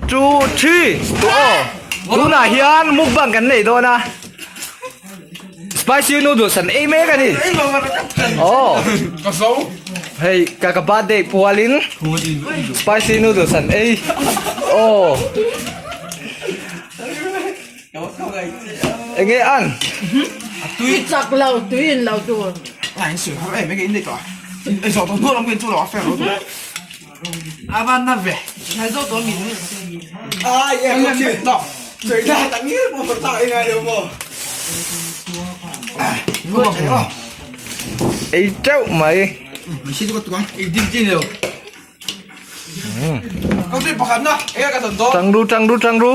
2 3 aw tunah hian mukbang kan nei dawn a spicy noodles an ei mek a ni aw hei ka ka birthday pualin spicy noodles an ei aw enge an tui chak lo tui in lo tur Ei teuh mai. Tang ru tang ru tang ru.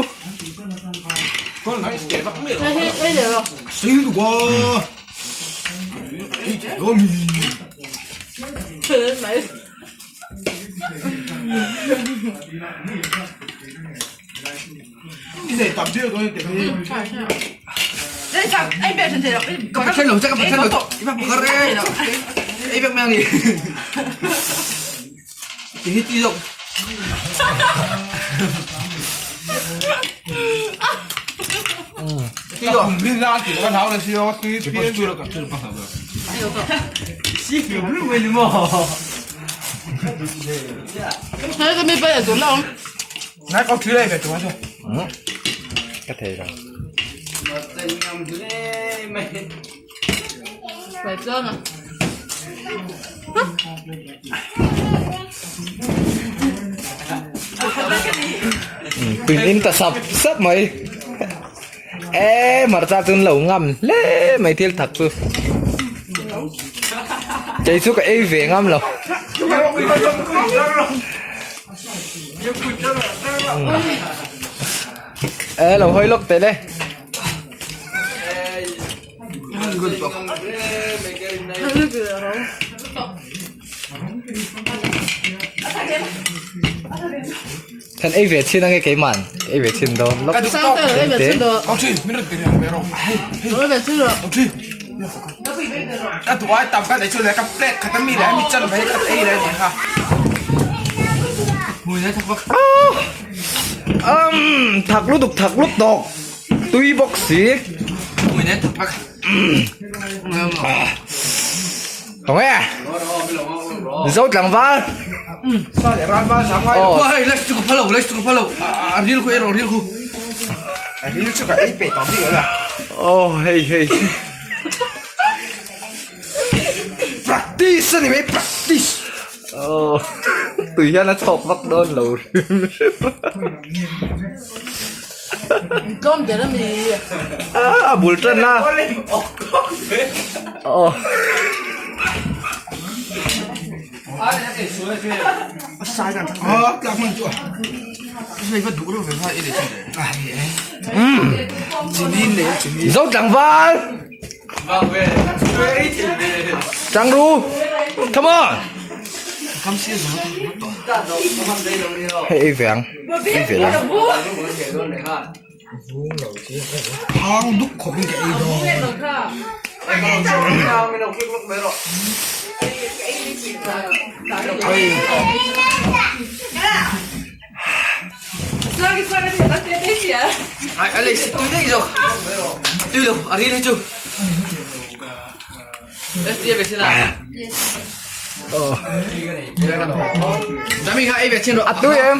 Ka thei lo. Tui in ta sap sap mai. E hmarcha chu an lo ngam hle mai thil thak chu. Kei chu ka ei ve ngam lo. E lo hawi lawk teh le. Kan ei ve chin ange keiman ei ve chin dawn lawk te. Umm thak lutuk thak lut tawk tui bawk si. Tawng e Zo tlangval Aw hei hei Practice ani mai practice Aw tui hian a chhawk vak dawn lo hrim hrim Tlawm der ami. A bul tan a. Aw. Zo tlangval. Chang ru. Come on. Hei ei ve ang. Ei ve ang. Hang duk khawp in ka ei dawn. A tui em?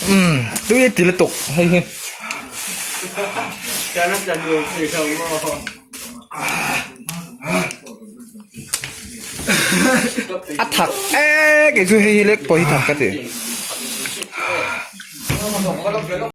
Umm tui a ti lutuk hei hi. A thak e kei chu hei hi lek pawh hi thak ka ti.